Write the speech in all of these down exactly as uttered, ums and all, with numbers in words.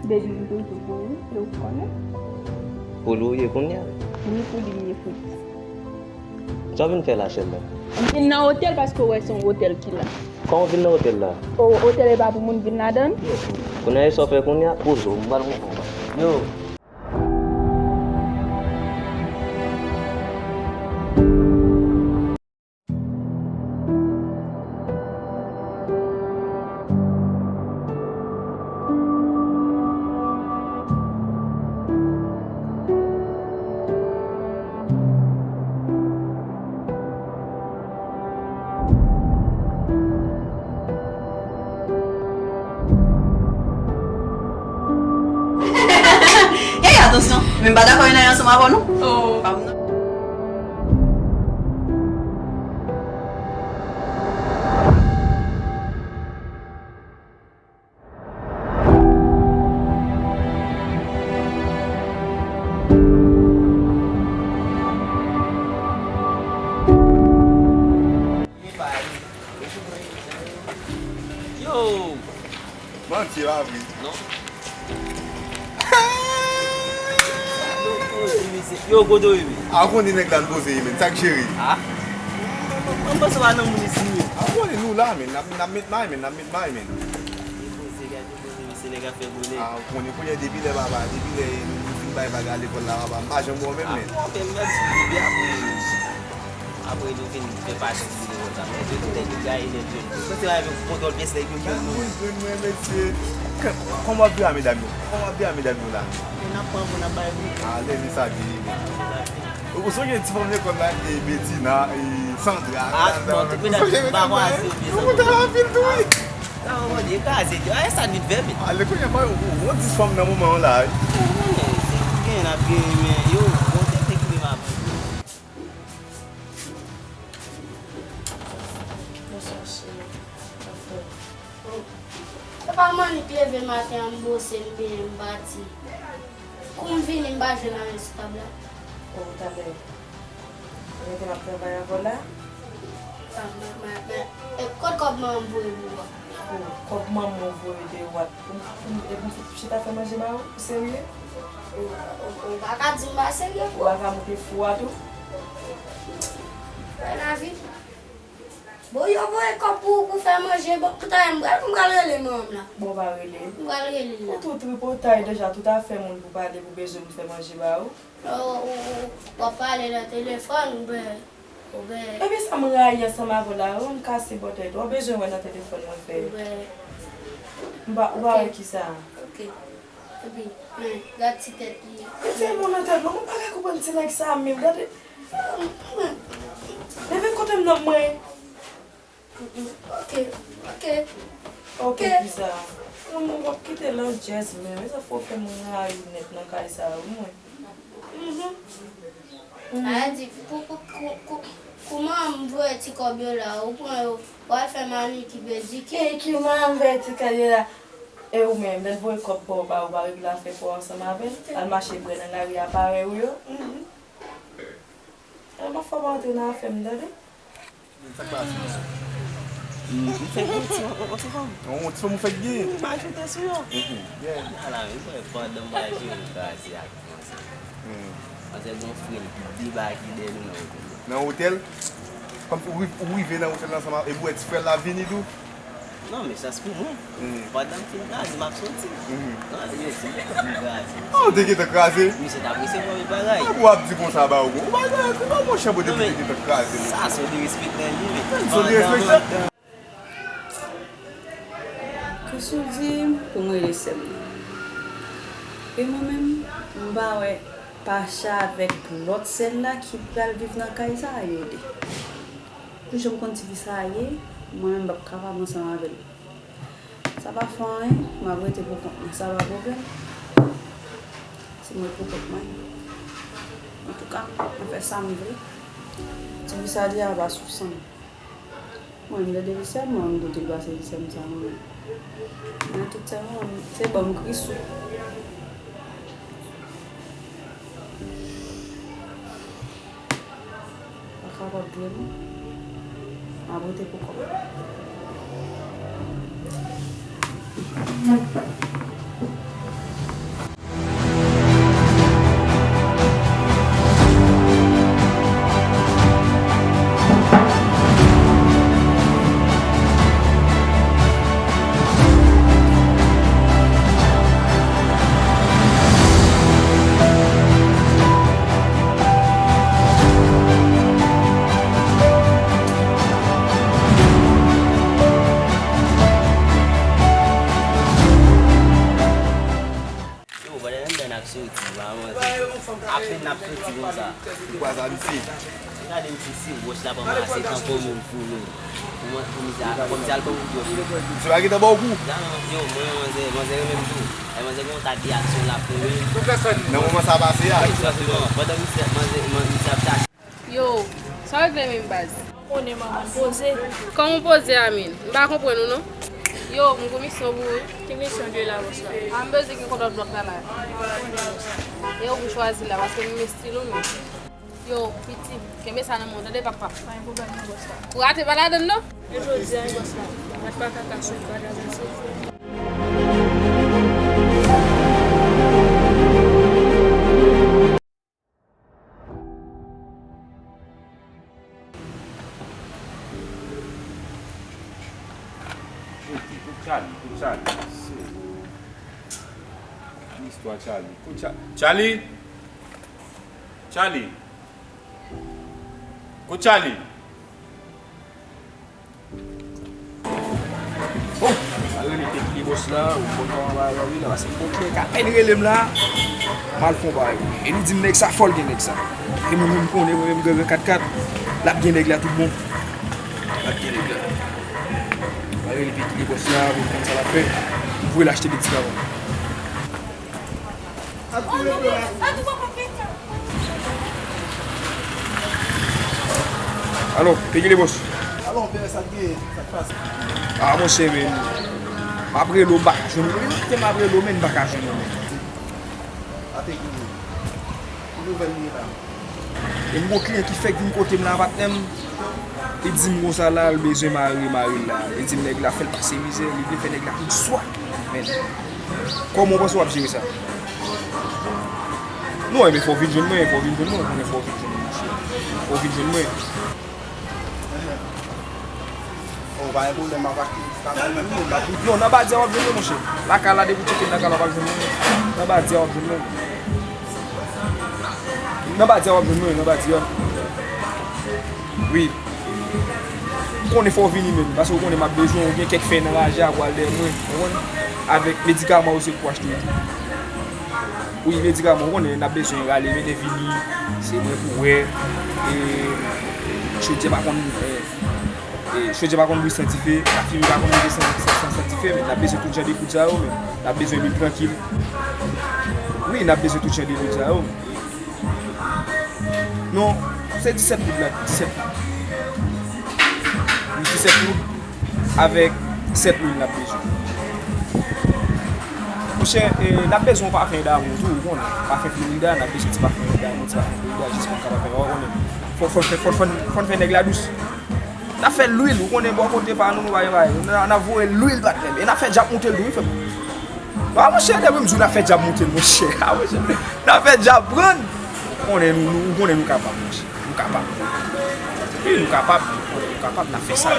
Baby, m toujou pou ou, e ou konnen. Pou li w ye kounye a? Wi, pou li m ye, Fritz. Sa w vin fè la, chèlbè? M vin nan otèl paske w wè se yon otèl ki la. Kòman w vin nan otèl la? O, otèl e pa pou moun vin ladan l? Kounye a, e sa w fè kounye a? Poze w, m pral montre w. Yo. Yaya, atansyon, men m pa dakò Inaya ansanm avè w non. Oh. Pa pou non. Yo! Manti, e pa vre. Non. Yo, kote w ye menm? A, ou konnen nèg la n poze ye menm, sa k jere? A? Mwen panse w pa nan moun isi menm. A, ou konnen nou la menm, n ap, n ap met may menm, n ap met may menm. Li poze, gade li poze, misye nèg ap fè bonè. A, ou konnen kounye a depi lè papa, depi lè nou fin bay vag a lekòl la, papa, m pa janm wè w menm menm. A, bon, men m ap di w depi apre. Apre nou fin fè pati de lekòl sa. Men yo tout nèg yo gaye nèt yo. Mwen se pa avèk kontwòl pyès nèg yo ki nou. Grenn mwen, mesye. Kòman w ap viv a medam yo? Kòman w ap viv a medam yo la? Men n ap pran pou n ap bay pou. A, lè li sa vini. Ou sonje ti fanm lekòl la, e Bedina, e Sandra. A, bon, tout medam yo pa konn ase byen. Ou konn anpil tou, wi. Sa w mande, e kraze, a, e sa vit vè, men. A, lè kounye a, yon dis fanm nan moman an la, wi. Ou konnen, se pou gen, n ap gen, men yo, bon, se te ki menm ap. Bonswa, cheri. Sa fè? Oh. Se pa m annik leve maten an, m bwose, m benyen, m pati. Kou m vini, m pa jwenn anyen sou tab la. Oh, talè. Ou rete m ap travay avè w la? Ah, men, men, men, e kot kòb manman m voye pou ou a? Oh, kòb manman w voye de ou a. Ou, ou, epi ou chita fè manje ba ou? Ou serye? Ou, ou, ou pa ka di m pa serye, bro. Ou pa ka moute fou a tou? Wè lavi. Bon, yo voye kòb pou, pou fè manje, bon, talè m pral, m pral rele manman m la. Bon, w pa rele. M pral rele l la. Ou tou tripotay deja, tout afè moun pou pale, pou bezwen m fè manje ba ou. Ou, ou, ou, w ap pale nan telefòn, oubyen, oubyen. Epi sa m rayi ansanm avè w la, ou m kase bò tèt, w bezwen wè nan telefòn mwen fè. Oubyen. M pa, ou pa wè kisa? Ok. Epi, men, gad ti tèt li. Mete mo nan tèt mwen, mwen pa ka konprann ti nèg sa menm, gade. Leve kote m nan mwen. Ok, ok. Ok, ok. Kisa? Mwen, mwen p ap kite landjèz menm, e sa fò fè mwen rayi nèt nan kay sa yo, mwen. Mhm. Mhm. Sa vle di, pou, pou, pou, pou, pou manman m voye ti kòb yo la, ou pran yo, w al fè maniki, pediki. E ki manman m voye ti kòb yo la? E ou menm, lè l voye kòb pa w, ba ou pa regle afè pa w ansanm avè l? Al mache bwè nan lari a parèy ou yo? Mhm. Al pa fè w pa antre nan afè m, tande? Sa k pase? M fèk gen yon ti, yon, yon ti fanm. Yon ti fanm ou fèk gen? M ajoute sou yo. Mhm. Yeah. Ala, men, pandan m pa jere kraze ak manzè. Hmm. Manzè gon frè l ki debake dèyè nou nan otèl. Nan otèl? Kòmsi ou riv-, ou rive nan otèl la ansanm ak, epi ou wè ti frè l la vini tou? Non, men chans pou mwen. Hmm. Pandan m fin kraze, m ap soti. Hmm. Kraze, men se m te fin kraze. Ah, ou te gentan kraze? Misye t ap resevwa m bagay. Ah, pou w ap di konsa ba ou, ou pa kraze, non, monchè, bro, depi ou te gentan kraze, mesye. Sa se yon derespektan li, men. Sa se yon derespektan. Kris ou di pou m rele sè m nan. E mwen menm, m pa wè Pacha avèk lòt sè l la ki pral viv nan kay sa a, yo de. Pou jan m konn tifi sa a ye, mwen menm m p ap kapab ansanm avè l. Sa pa fè anyen, m ap rete pou kont mwen, sa pa pwoblèm. Si m ret pou kont mwen. Antouka, mwen fè sa m vle. Tifi sa a deja pa sou san m. Mwen, m tande vi sè m, mwen, m kote l pase vi sè m sa, mwen. Mwen, tout sè mwen, se ban m Kris ou. Pa kapab vre non. M ap rete pou kò m. N ap soti konsa. Ou pa sa, misye. Gade misye, si wòch la pa mase tankou moun fou, non. Pou mwen, pou misye, kòmsi al pran moun wòch. Misye pa gentan ba w kou? Yo, mwen, manzè, manzè renmen m tou. Ay, manzè gen yon ta de aksyon l ap fè, wi. Nan moman sa pase a. Egzakteman. Pandan misye, manzè, man-, misye ap chache. Yo, sa w regle menm baz? Konnen manman poze. Kòman w poze a menm? M pa konprann ou non. Yo, m gon misyon pou ou wi. Ki misyon w gen la, bòs la? A, m bezwen gen kontwòl blòk la la. E ou pou chwazi la, paske m renmen estil ou menm. Yo, piti, kenbe sa nan men w, tande papa. Pa gen pwoblèm non, bòs la. Ou rate pa ladann non? E jodi a, bòs la. Mwen pa ka ka sou bagay sa. Pou Charlie, pou Charlie. Se istwa Charlie. Pou Cha-, Charlie! Charlie! Pou Charlie! Oh, al rele Peggy Lebòs la, ou konn kòman bagay la, wi, la, paske m gon kliyè k apèn rele m la, m al fè yon bagay. E li di m nèg sa fò l gen nèg sa. E mwen menm m konnen, mwen menm m gen kat kat, l ap gen nèg la tout bon. L ap gen nèg la. Al rele Peggy Lebòs la, pou l konn sa l ap fè. Pou l achte medikaman. Alo, Peggy Lebòs. Alò, pè, sa k gen? Sa k pase? Ah, monchè, men. M ap rele w, m pa ka jwenn ou. Li te m ap rele w, men m pa ka jwenn ou, men. A Peggy, ki nouvèl li ye la? E m gon kliyan ki fèk vin kote m la, patnè m. Li di m konsa la, l bezwen mare mari l la. Li di m nèg la fè l pase mizè, li vle fè nèg la vin swa. Men, kòman w panse w ap jere sa? Non, men fò w vin jwenn mwen, fò w vin jwenn mwen, ou konnen fò w vin jwenn mwen, monchè. Fò w vin jwenn mwen. Oh, pa gen pwoblèm, m ap achte medikaman pou ou, m ap vin. Non, nan Badia w ap jwenn mwen, monchè. Lakay la, depi w tcheke lakay la, w ap jwenn mwen. Nan Badia w ap jwenn mwen. Nan Badia w ap jwenn mwen, nan Badia. Wi. Ou konnen fò w vini menm, paske ou konnen m ap bezwen w, gen kèk fèy nan raje a pral dèyè mwen, ou konprann? Avèk medikaman yo se pou achte yo tou. Wi, medikaman, ou konnen n ap bezwen rale, mennen vini, se mwen pou wè, e chodyè pa konn, e, e chodyè pa konn bouyi san dife, lafimen pa konn bouyi san, san, san, san dife, men n ap bezwen tout jan de kout sa yo, men n ap bezwen lwil trankil. Wi, n ap bezwen tout jan de lwil sa yo. Non, se disèt goud la, disèt goud. Wi, disèt goud avèk sèt lwil n ap bezwen. Monchè, e, n ap bezwen yon pafen damou tou, ou konnen. Pafen Florida, n ap bezwen ti pafen damou, ti pafen Florida, jis pou n kapab fè, ou konnen. Fò, fò, fò, fò, fò, fò n fè nèg la dous. N ap fè lwil, ou konnen bò kote pa nou, nou pa gen bagay. N a, n ap voye lwil, patnè m. E n ap fè djab moute l tou, wi, frè m. A, monchè, depi m di w n ap fè djab moute l, monchè. A, monchè, n ap fè djab pran l. Ou konnen nou, nou, ou konnen nou kapab, monchè. Nou kapab. Wi, nou kapab. Nou kapab, n ap fè sa.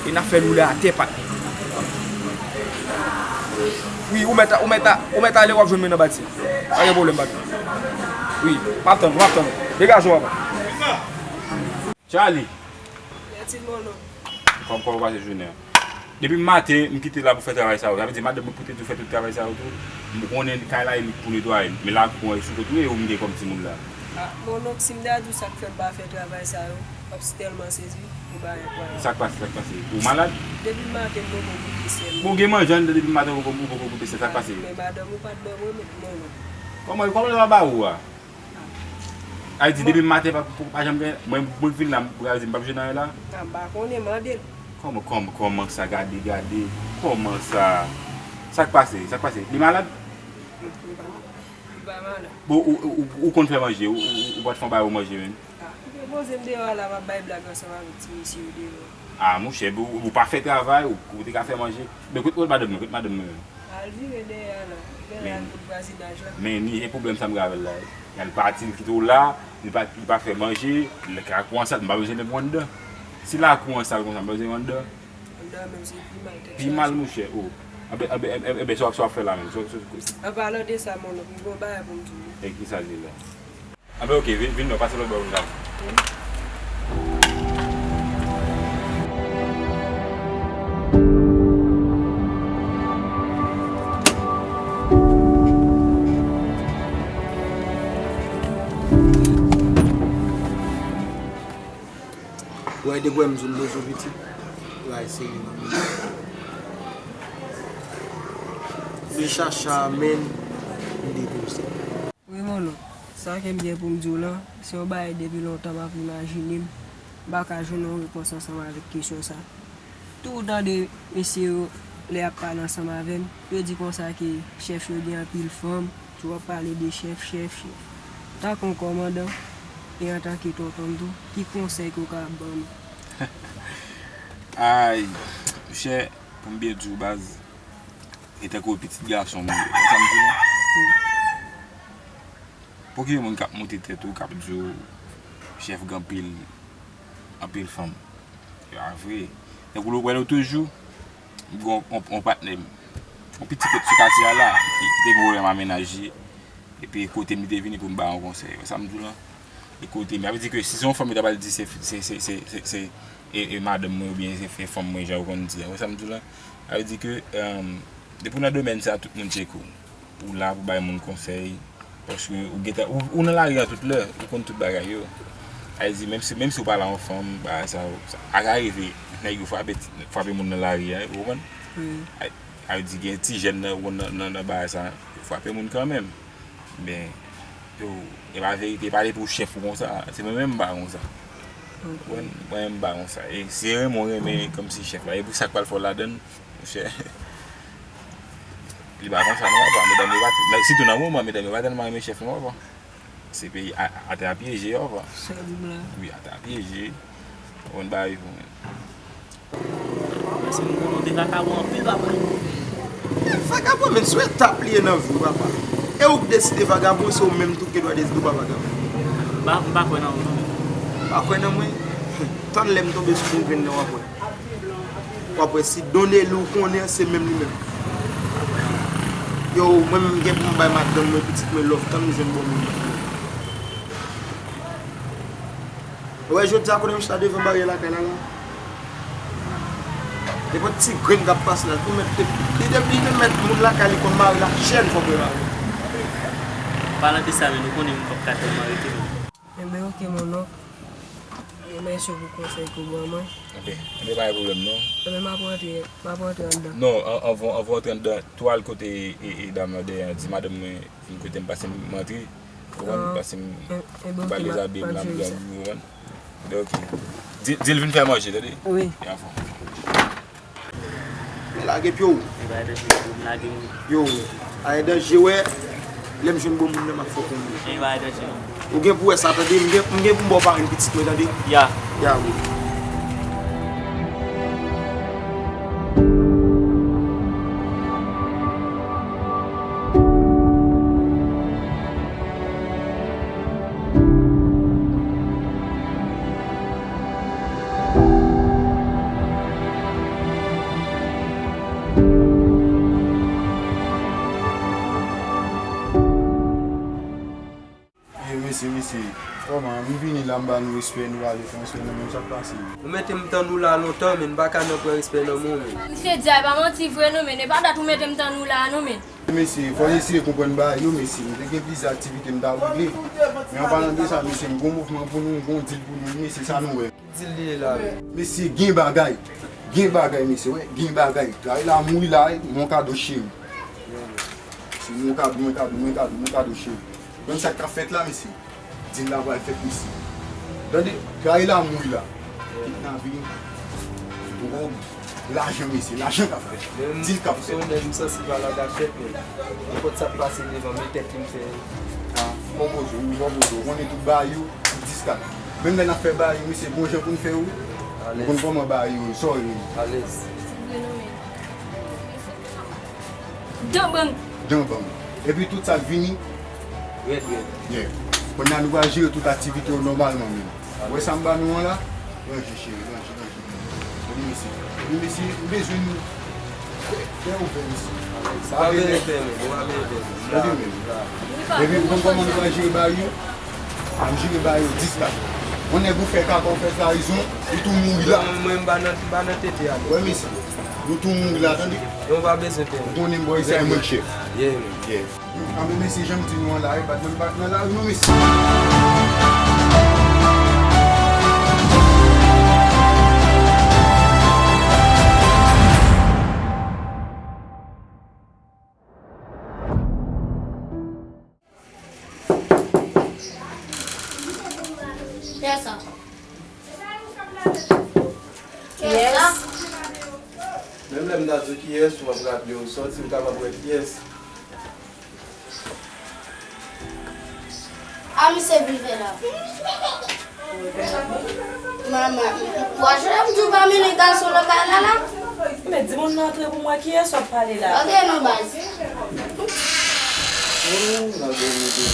E n ap fè lwil atè, patnè. Wi, ou mèt, ou mèt, ou mèt ale, w ap jwenn mwen nan Badia. Pa gen pwoblèm, patnè. Wi, m ap tann, m ap tann. Degaje w, papa. Charlie! Kòm, kòman w pase jounen an? Depi maten, m kite la pou fè travay sa yo. Sa vle di madanm mwen pou te di w fè tout travay sa yo tou. M konnen kay la e li k pou netwaye l. Men lakou an e sou kont ou e ou m gen kòm timoun la. Ah, mononk, si m ta di w sa k fè m pa fè travay sa yo, w ap tèlman sezi, ou pa gen pwoblèm. Sa k pase, sa k pase? Ou malad? Depi maten, m poko goute syèl. Bon, gen manje anndan depi maten, ou poko, ou poko goute syèl. Sa k pase? Men madanm ou pa t ban mwen, mononk. Kòman, kòman l pa ba ou a? Ay di, depi maten, pa, pa, pa janm gen, mwen, mwen vin la, m pral di, m p ap jwenn anyen la? A, m pa konnen, mande l. Kòman, kòman, kòman sa? Gade, gade. Kòman sa? Sa k pase? Sa k pase? Li malad? Li pa, li pa malad. Bon, ou, ou, ou, ou konn fè manje? Ou, ou, ou pa t fè yon bagay pou manje menm? A, ou te poze m deyò a la, m ap bay blag ansanm avèk ti mesye yo deyò. A, monchè, bon, ou, ou pa fè travay, ou, ou te ka fè manje. Men kote, kote madanm mwen? Kote madanm mwen menm? Al vire dèyè a la. Li la kot vwazinaj la. Men ni e pwoblèm sa m gen avè l la. L pati, l kite w la, li pa, li pa fè manje, lakou an sal, m pa bezwen nèg ou anndan. Si lakou an sal konsa, m pa bezwen ou anndan. Anndan menm se pi mal, kèk chaj. Pi mal, monchè, o. Anben, anben, anben, anben, sa w ap, sa w ap fè la menm? Sa w, sa w... An palan de sa, mononk, m gen yon bagay pou m di w. E kisa l ye la? Anben, oke, vin, vin non, pase lòt bò pou n ka. Depi w wè m di w m bezwen pitit, yo al serye nan men m. Depi chacha, men m depoze. Wi, mon onk. Sa ke m gen pou m di w lan, se yon bagay depi lontan m ap imajine m. M pa ka jwenn yon repons ansanm avèk kesyon sa. Tou w tande mesye yo, lè y ap pale ansanm avè m, yo di konsa ke chèf yo gen anpil fanm, twòp pale de chèf, chèf, chèf. Tankou yon kòmandan, e antanke tonton m tou, ki konsèy ke w ka ban m? Ay, monchè, pou m byen di w, baz, e tankou pitit gason m ye. Sa m di w lan? Pou ki moun k ap moute tèt ou, k ap di w chèf gen anpil, anpil fanm? Se pa vre. Tankou w wè l toujou, m gen yon, yon, yon patnè m, yon pitit sou katye a la, ki, ki te gen pwoblèm a mennaj li. Epi kote m li te vini pou m ba yon konsèy. Wè sa m di w lan? Li kote m. Sa vle di ke si se yon fanm li ta pral di se, se, se, se, se, se, e, e madanm mwen oubyen se, se fanm mwen jan yo konn di a. Wè sa m di w lan? Sa vle di ke, em, depi w nan domèn sa, tout moun tcheke w. Ou la pou bay moun konsèy. Paske ou gentan, ou, ou nan lari a tout lè, ou konn tout bagay yo. Sa vle di, menm si, menm si w pa la yon fanm, bagay sa, sa, sa ka rive, nèg yo frape, frape moun nan lari a, ou konprann? Wi. Sa, sa vle di, gen ti jèn nan, ou nan, nan, nan bagay sa, yo frape moun kanmenm. Men, yo, e pa verite, e pa depi w chèf ou konsa, se mwen menm m pa konsa. Ok. Mwen, mwen menm m pa konsa. E si renmen w renmen kòmsi chèf la, e pou sa k pral fè w ladann, monchè. Li pa konsa non, papa. Medam yo pa, sitou nan moman, medam yo pa tèlman renmen chèf non, papa. Se peyi a, atè a pyeje, papa. Sèl blan. Wi, atè a pyeje. Ou konn bagay pou mwen. Mèsi, m konnen w te vakabon anpil, papa. Vakabon, men sou etap li ye nan vi w, papa. E ou k deside vakabon, se ou menm tou ki gen dwa deside ou pa vakabon. M pa, m pa kwè nan ou non, men. Pa kwè nan mwen? Tann lè m tonbe sou yon grenn nan w ap wè. W ap wè si Donelou konnen se menm li menm. Yo, mwen menm gen pou m bay madanm mwen, pitit mwen love, tann m jwenn bon moun. Ou wè jodi a kote m chita devan baryè lakay la la? Nenpòt ti grenn k ap pase la, pou mèt, li te, li te mèt moun lakay li konn mare l ak chèn, fò w prepare. Palan de sa, men nou konnen m p ap ka tèlman rete, men. Enben, oke, mon onk. Mèsi pou konsèy ke w ban mwen. Enben, enben, pa gen pwoblèm, non. Enben, m ap rantre, m ap rantre anndan. Non, an-, anvan, anvan w antre anndan, tou al kote, e, e, dam nan dèyè an, di madanm mwen vin kote m, pase m antre. Ou konprann? Ah, pase m, e, enben, oke, m ap, dezabiye m la, m grangou, ou konprann? Enben, oke. Di, di l vin fè manje, tande? Wi. E anfòm. Men lage pye w. E bay danje, m lage m. Yo, ay danje, wè. Lè m jwenn bon moun nan, m ap fè w konnen. E bay danje, non. Ou gen pou wè sa, tande. M gen, m gen pou m ba w parenn pitit mwen, tande. Ya. Ya, wi. Ey, mesye, mesye, kòman? M vini la, m ba nou respè, nou ale fè yon swen nan menm, sa k pase? Ou mete m tann ou la lontan, men m pa ka nan pran respè nan men w, men. Misye di a, e pa manti vre non, men. E pa dat ou mete m tann ou la non, men. Mesye, fò n eseye konprann bagay yo, mesye. M te gen plizyè aktivite m ta regle. Men an palan de sa, mesye, m gon mouvman pou nou, m gon deal pou nou, mesye, sa nou wè. Ki deal li ye la menm? Mesye, gen bagay. Gen bagay, mesye, wè, gen bagay. Kay la mouri la, wi, mon kado cheri. Se mon kado, mon kado, mon kado, mon kado cheri. Konn sa k ap fèt la, mesye? Deal la pral fèt, mesye. Tande, kay la mouri la. Kidnaping, dwòg, lajan, mesye, lajan k ap fèt. Deal k ap fèt. Menm si w nèg, m santi pa la ka fèt, men nenpòt sa k pase devan, men tèt li m fè. Ah, pwopoze w, pwopoze w, konnen tout bagay yo, diska. Menm lè n ap fè bagay yo, mesye, gon jan pou n fè yo. Ou konn kòman bagay yo, sa w ye. Alèz. Danbang. Danbang. Epi tout sa k vini. Rèd, rèd. Yeah. Kounye a nou pral jere tout aktivite yo nòmalman menm. Ou wè sa m ba nou an la? Ranje cheri, ranje, ranje. Epi mesye, epi mesye, m bezwen nou. Fè ouvè mesye. Sa pa bezwen fè menm, ou pa bezwen fè menm. Tande menm. Epi ou konn kòman nou pral jere bagay yo? An jere bagay yo diska. Yon nèg ou fè kaka, ou fè trayizon, ou tou mouri la. Mwen, mwen, m pa nan, m pa nan tete a. Wè mesye, nou tou mouri la, tande? Yo pa bezwen pè. Ou konnen bòy sa e mwen k chèf. Yeah, man. Yeah. Anben mesye, jan m di nou an la, e pa t menm pa t nan lari non, mesye. Menm lè m ta di w kiyès, w ap raple w sòti, w kapab wè kiyès. A, misye vin fè la. Manman, w a jwe m di w pa mennen gason nan kay la la? Men di moun nan antre pou m wè kiyès w ap pale la. Antre non, baz. Oh, nan verite,